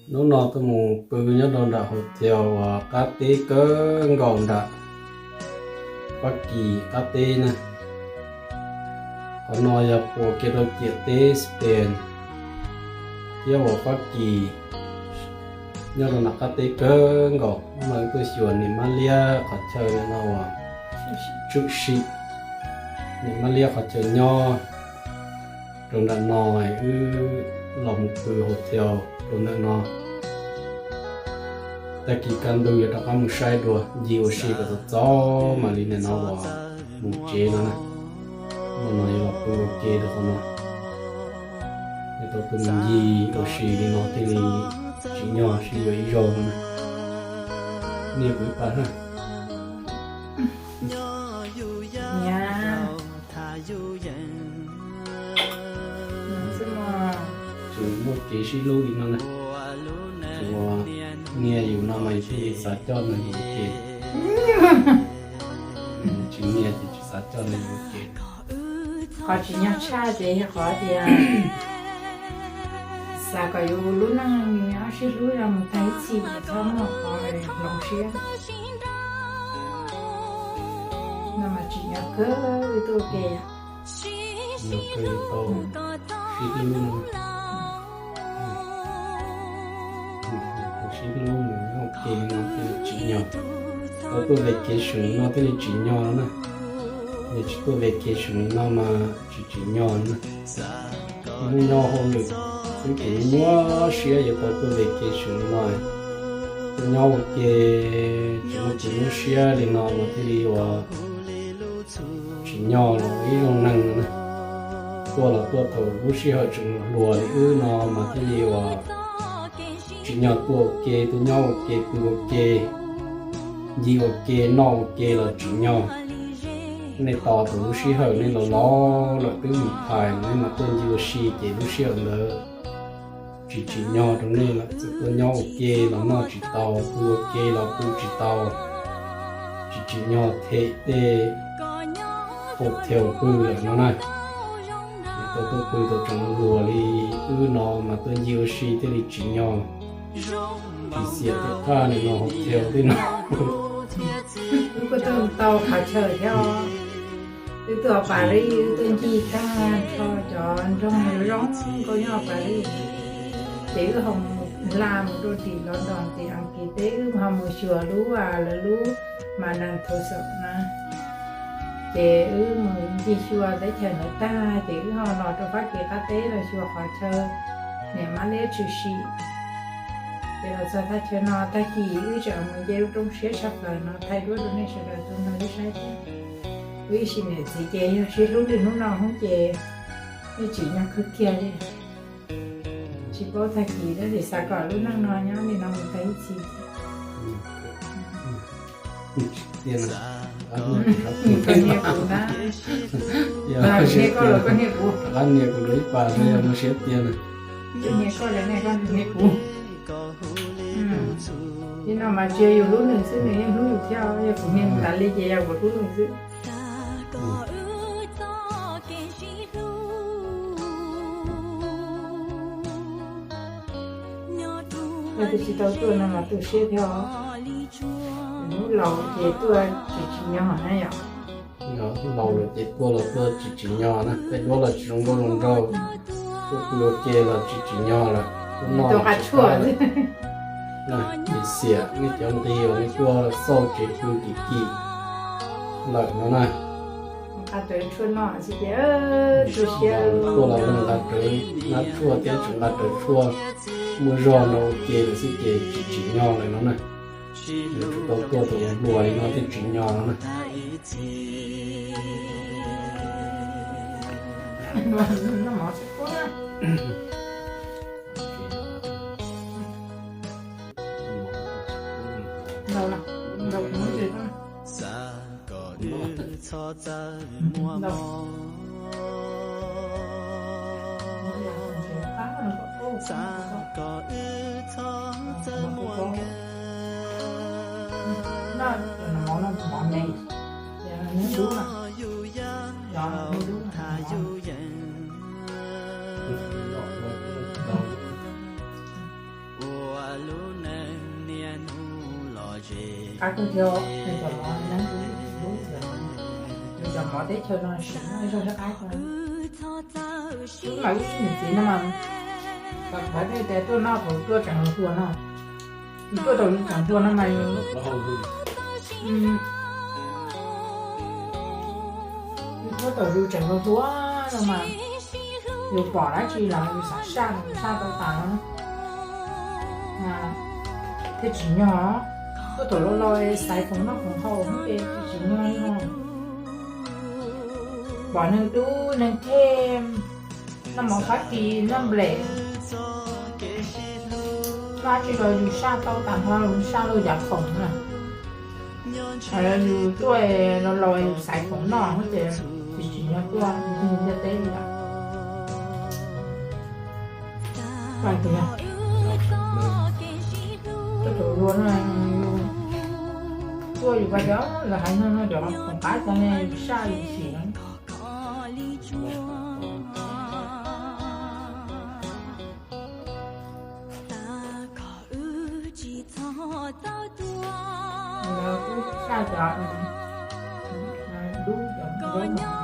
Hnub no tuaj mus pw nyob rau nram hotel uas qab teb kawg nkaus nram Fab Kis qab teb na. Qhov no yog puas kiag rau ciam teb Spain thiab uas Fab Kis, nyob rau nram qab teb kawg nkaus. Hnub no tuaj xyuas niam Mab Liab qhov chaw no uas tshwm sim, niam Mab Liab qhov chaw nyob rau nram no, wb los mus pw hotel rau ntawm no. Tag kis kaj ntug yuav rov qab mus saib dua, ncig ua si kom txog txog mam li nim no uas mus tsev no na. Hnub no yuav los pw ua ke rau qhov no. Yuav tau tuaj mus ncig ua si li no thiaj li tsim nyog sib yuav ib zaug no na. Niaj kuv ib pas na. Tsis muaj kev sib hlub li no na. Tsuas niaj yus no mas yus thiaj li xav coj nws mus ua ke. Tsis niaj ces tsis xav coj nws mus ua ke. Qhov tsis nyog tshaj ces yog qhov tias xav kom yus lub neej sib hlub los mus tag ib txhis, txhob muaj qhov hloov siab. No mas tsim nyog kawg li tuaj ua ke yom. Tau sib hlub, tau sib hlub mus ua ke no thiaj li tsim nyog. Tau tuaj vacation no thiaj li tsim nyog na. Yog tsis tuaj vacation no mas tsis tsim nyog na. Hnub nyob hauj lwm xwb ces nyuaj siab, yuav tau tuaj vacation no, tuaj nyob ua ke tsis muaj kev nyuaj siab li no mas thiaj li uas tsim nyog los ib zoo neeg na. Tuaj los tuaj thaum lub sij hawm tseem hluas li wb no mas thiaj li uas tsim nyog tuaj ua ke, tuaj nyob ua ke, pw ua ke, ncig ua ke, noj ua ke los tsim nyog. Nej tos thaum lub sij hawm nej los laus lawm twb mus thais, nej mam tuaj ncig ua si ces lub sij hawm ntawd tsis tsim nyog rau nej lawm. Txawm tuaj nyob ua ke los noj tsis tau, pw ua ke los pw tsis tau, tsis tsim nyog them tej hotel pw lawm no na. Tau tuaj pw tau tseem hluas li wb no mas tuaj ncig ua si thiaj li tsim nyog. Tsis xiam tej thaj nim no hotel tej no. Wb kuj tuaj tau qhov chaw thiab os. Wb tuaj Paris, wb tuaj ncig tag nrho cov nroog zoo nkauj nyob Paris. Ces wb ho mus hla mus rau tim London tim Askiv teb, wb ho mus xyuas lub, lawv lub Madame Tussauds na. Ces wb mus ncig xyuas teb chaws ntawd tag ces wb ho los rau Fab Kis qab teb los xyuas qhov chaw niam Mab Liab tshwm sim. Ces los txog thaj chaw no tag kis wb tseem mus nce lub roob siab tshaj plaws no thaij duab rau nej sawv daws tau nrog wb saib thiab. Wb ib sim niam txiv ces yog sib hlub li hnub no hub ces yeej tsim nyog kawg kiag li. Tsis paub tag kis tab sis xav kom lub neej no nyob li no mus tag ib txhis. Koj nias kuv na. Koj nias koj los koj nias kuv. Koj nias kuv lub ib pas no yog mus siab tiag na. Koj nias koj los nias koj nias kuv. Li no mas tsis yog yus hlub nws xwb, nws yeej hlub yus thiab, yog kuv nias tas li ces yog kuv hlub nws xwb. Yog tus tsis tau tuaj no mas tu siab thiab os. Hnub laus ces tuaj tsis tsim nyog na yom. Laus lawm ces tuaj los tuaj tsis tsim nyog na, tej duab los tsis zoo nkauj zoo nraug, tuaj pw ua ke los tsis tsim nyog lawm, tuaj noj los tsis tau. Xiam nej cov nqi uas nej tuaj xauj tsev pw kim kim lawm no na. Tuaj los nqa rawv nab tshuaj thiab tseem nqa rawv tshuaj muaj zog no ua ke lawm xwb ces tsis tsim nyog lawm no na. Yuav tsum tau tuaj tus hluas li no thiaj tsim nyog no na. Qab kawg thiab, nws cov mov neeb kuv lub, nws cov mov teb chaws no siv no zog thiab qab kawg. Wb mas wb ib niam txiv no mas, tam sim no tias tuaj noj hauv tuaj tseem hluas no, yus tuaj tau yus tseem hluas no mas yus, yus tuaj tau yus tseem hluas hluas no mas, yus pom dab tsi los yus xav saj, yus saj tau tas no. Thiaj tsim nyog, tuaj thaum laus laus xaiv khoom noj khoom haus ces tsis tsim nyog li no. Pom neeg dub neeg them, noj mov fab kis noj nplej, noj dab tsi los yus saj tau tas nrho, yus saj lawm yav khoom na. Yus tuaj laus laus yus xaiv khoom noj ces tsis tsim nyog tuaj ntiaj teb li lawm. Tuaj thaum hluas no, tuaj yus pais cov lawv hais no no cov khoom qab cov ne yus saj yus xim. Lawv kuj saj cov dub cov zaub mov.